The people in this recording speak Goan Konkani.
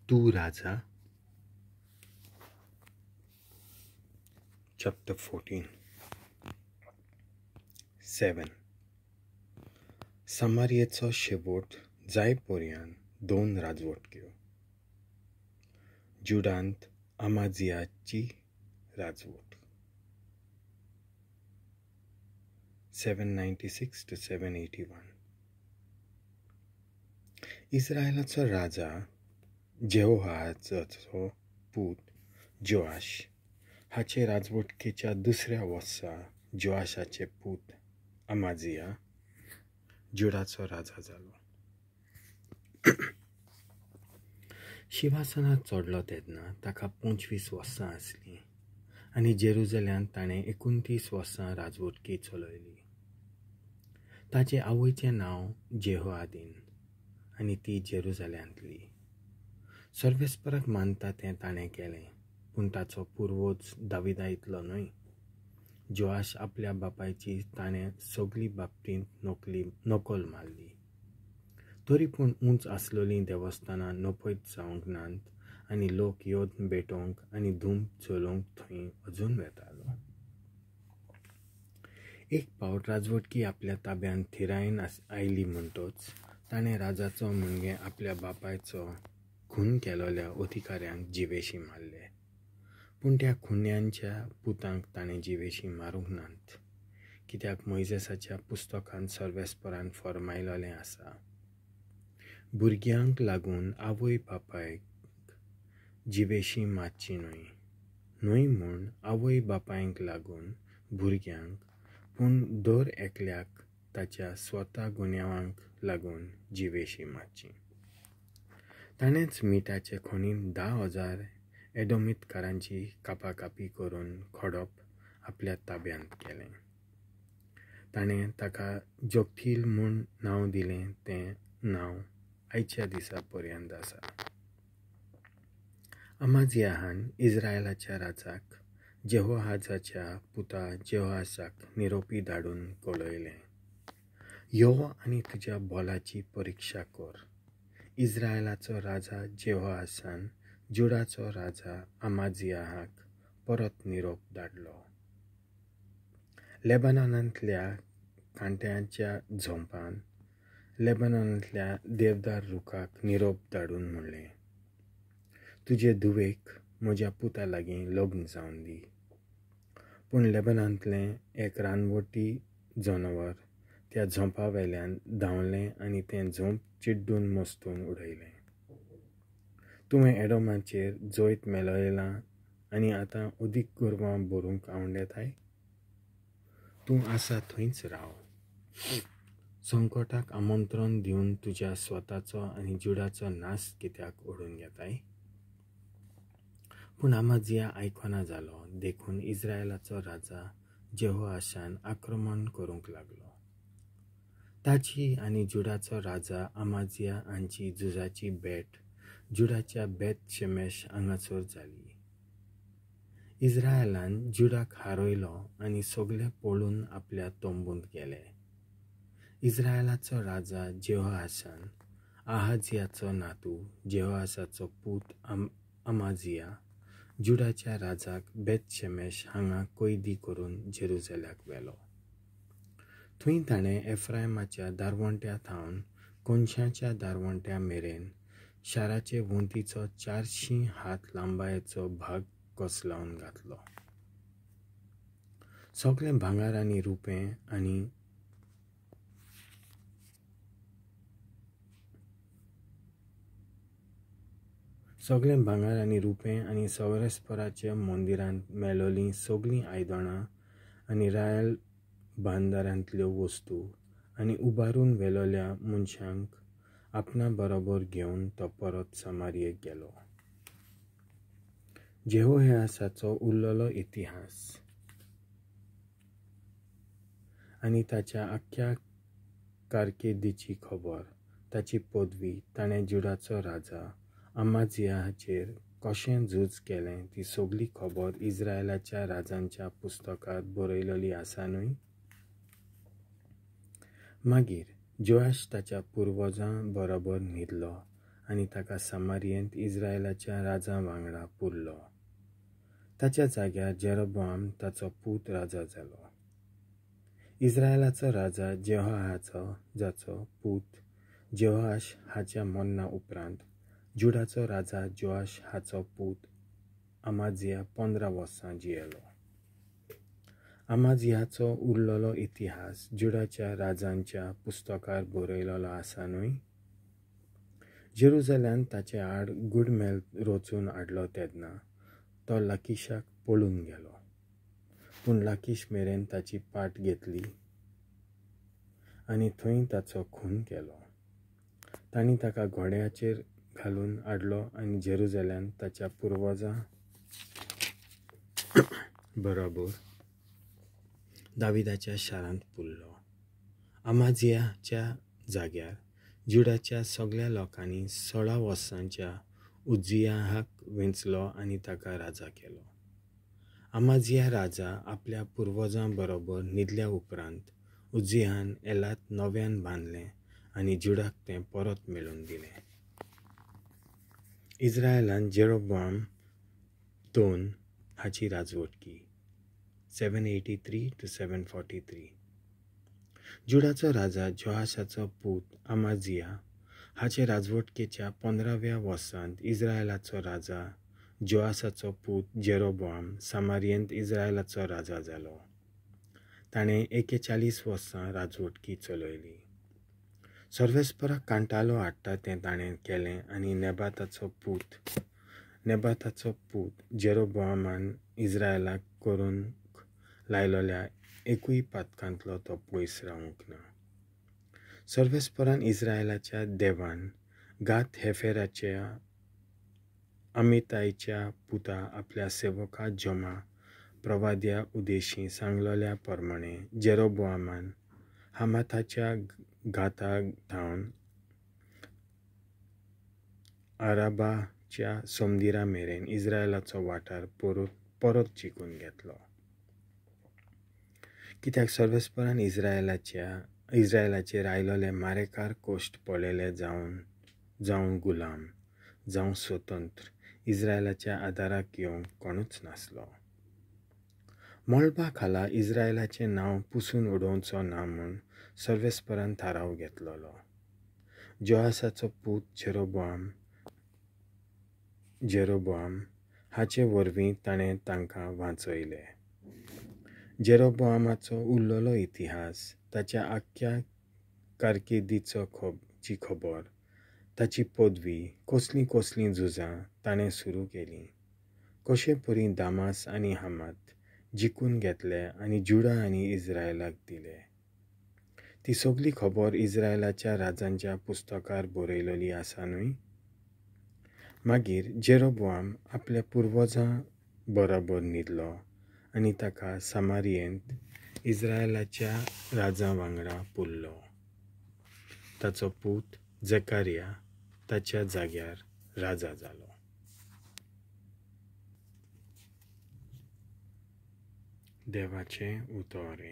2 Raja chapter 14 7. सामारियेचो शेवट जाय पर्यंत 2 राजवटक्यो. जुडांत अमाजियाची राजवट 796 to 781. इस्रायलाचो राजा जेहोआहाजाचो पूत जोआश हाचे राजवटकेच्या दुसऱ्या वर्सा जोआशाचे पूत अमाजिया जुडाचो राजा जालो. शिंवासनार चडलो तेन्ना ताका 25 वर्सां आसलीं आनी जेरुजल्यांत ताणें 29 वर्सां राजवटकी चलयली. ताचे आवयचें नांव जेहोआदीन आनी ती जेरुजल्यांतली. सर्वेस्पराक मानता तें ताणें केलें, पूण ताचो पुर्वज दाविदा इतलो न्हय. जोआश आपल्या बापायची ताणें सगली बाबतींत नकल मारली. तरी पूण उंच आसलेलीं देवस्थानां नपयत जावंक नात आनी लोक योद्न भेटोवंक आनी धूम चलोवंक थंय अजून वेतालो. एक फावट राजवटकी आपल्या ताब्यांत थिरायेन आयली म्हणटच ताणें राजाचो म्हणजे आपल्या बापायचो खून केलोल्या अधिकाऱ्यांक जिवेशी मारले, पूण त्या खुन्यांच्या पुतांक ताणें जिवेशी मारूंक नात, कित्याक मोयजेसाच्या पुस्तकांत सर्वेस्परान फर्मायलेलें आसा, भुरग्यांक लागून आवय बापायक जिवेशी मारची न्हय, न्हय म्हूण आवय बापायक लागून भुरग्यांक, पूण दर एकल्याक ताच्या स्वता गुन्यांवांक लागून जिवेशी मारची. ताणेंच मिठाचे खणींत 10,000 एडोमितकारांची कापाकापी करून खडप आपल्या ताब्यांत केलें. ताणें ताका जोगथील म्हूण नांव दिलें, तें नांव आयच्या दिसा पर्यंत आसा. अमाजियाहान इस्रायलाच्या राजाक जेहोआहाजाच्या पुता जेहोआशाक निरोपी धाडून कळयलें, यो आनी तुज्या बोलाची परिक्षा कर. इस्रायलाचो राजा जेहोआशान जुडाचो राजा अमाजियाहाक परत निरोप धाडलो. लेबनानांतल्या कांट्यांच्या झोंपान लेबनानांतल्या देवदार रुखाक निरोप धाडून म्हणलें, तुजे धुवेक म्हज्या पुता लागीं लग्न जावन दी. पूण लेबनांतलें एक रानवटी जनावर त्या झोंपा वेल्यान धांवलें आनी तें झोंप चिड्डून मस्तून उडयलें. तुवें एडोमाचेर जैत मेळयलां आनी आतां अदीक गोरवां भरूंक आंवडेताय? तूं आसा थंयच राव. संकटाक आमंत्रण दिवन तुज्या स्वताचो आनी जुडाचो नाश कित्याक ओडून घेताय? पूण अमाजिया आयकना जालो, देखून इस्रायलाचो राजा जेहोआशान आक्रमण करूंक लागलो. ताची आनी जुडाचो राजा अमाजिया हांची झुजाची भेट जुडाच्या बेत शेमेश हांगासर जाली. इस्रायलान जुडाक हारयलो आनी सगळे पळून आपल्या तंबूंत गेले. इस्रायलाचो राजा जेहोआशान आहाजियाचो नातू जेहोआशाचो पूत अमाजिया जुडाच्या राजाक बेत शेमेश हांगा कैदी करून जेरुजल्याक व्हेलो. थंय ताणें एफ्रायमाच्या दारवंट्या थावन कोनशाच्या दारवंट्या मेरेन शाराचे वण्टीचो 400 हात लांबायेचो भाग कोसलावन घातलो. सगळें भांगर आनी रुपें आनी सगळें भांगर आनी रुपें आनी सर्वेस्पराच्या मंदिरांत मेळोलीं सगळीं आयदनां आनी रायल भांडारांतल्यो वस्तू आनी उबारून व्हेलोल्या मनशांक आपणा बरोबर घेवन तो परत सामारियेक गेलो. जेहोआहाजाचो उरलेलो इतिहास आनी ताच्या आख्ख्या कारकिर्दीची खबर, ताची पदवी, ताणें जुडाचो राजा अमाजियाचेर कशें झूज केलें ती सगली खबर इस्रायलाच्या राजांच्या पुस्तकांत बरयलेली आसा न्हय? मागीर जोआश ताच्या पुर्वजां बरोबर न्हिदलो आनी ताका सामारियेंत इस्रायलाच्या राजा वांगडा पुरलो. ताच्या जाग्यार जेरोबोआम ताचो पूत राजा जालो. इस्रायलाचो राजा जेहोआहाचो जाचो पूत जेहोआश हाच्या मरणा उपरांत जुडाचो राजा जोआश हाचो पूत अमाजिया 15 वर्सां जियेलो. अमाजियाचो उरलेलो इतिहास जुडाच्या राजांच्या पुस्तकार बरयलेलो आसा न्हय? जेरुजल्यांत ताचे आड गुडमेल रचून हाडलो तेन्ना तो लाकीशाक पळून गेलो, पूण लाकीश मेरेन ताची पाट घेतली आनी थंय ताचो खून केलो. तांणी ताका घोड्याचेर घालून हाडलो आनी जेरुजल्यांत ताच्या पुर्वजां बरोबर दाविदाच्या शारांत पुरलो. अमाजियाच्या जाग्यार जुडाच्या सगळ्या लोकांनी 16 वर्सांच्या उज्जियाहाक वेंचलो आनी ताका राजा केलो. अमाजिया राजा आपल्या पुर्वजां बरोबर न्हिदल्या उपरांत उज्जियान एलात नव्यान बांदलें आनी जुडाक तें परत मेळून दिलें. इस्रायलान जेरोबोआम II हाची राजवटकी 783 to 743. जुडाचो राजा जोआशाचो पूत अमाजिया हाचे राजवटकेच्या 15व्या वर्सांत इस्रायलाचो राजा जोआसाचो पूत जेरोबोआम सामारियेंत इस्रायलाचो राजा जालो. ताणें 41 वर्सां राजवटकी चलयली. सर्वेस्पराक कांटालो हाडटा तें ताणें केलें आनी नेबाताचो पूत जेरोबोआमान इस्रायलाक करूंक लायलेल्या एकूय पातकांतलो तो पयस रावूंक ना. सर्वेस्परान इस्रायलाच्या देवान गात हेफेराच्या अमितायच्या पुता आपल्या सेवका जमा प्रवाद्या उदेशी सांगलेल्या प्रमाणे जेरोबोआमान हमाथाच्या गाता थावन आराबाच्या सोमदिरा मेरेन इस्रायलाचो वाठार परत जिखून घेतलो. कित्याक सर्वेस्परान इस्रायलाचेर आयलेले मारेकार कोश्ट पळयले जावं गुलाम जावं स्वतंत्र इस्रायलाच्या आदाराक येवंक कोणूच नासलो. मळबा खाला इस्रायलाचें नांव पुसून उडोवचो ना म्हूण सर्वेस्परान थाराव घेतलेलो. जोआसाचो पूत जेरोबोआम हाचे वरवीं ताणें तांकां वांचयले. जेरोबोआमाचो उरलेलो इतिहास, ताच्या आख्ख्या कारकिर्दीची खबर, ताची पदवी, कसलीं कसलीं झुजां ताणें सुरू केलीं, कशे परी दामास आनी हमात जिखून घेतले आनी जुडा आनी इस्रायलाक दिले, ती सगली खबर इस्रायलाच्या राजांच्या पुस्तकार बरयलेली आसा न्हय? मागीर जेरोबोआम आपल्या पुर्वजां बरोबर न्हिदलो आनी ताका सामारियेंत इस्रायलाच्या राजा वांगडा पुरलो. ताचो पूत जकारिया ताच्या जाग्यार राजा जालो. देवाचें उतर.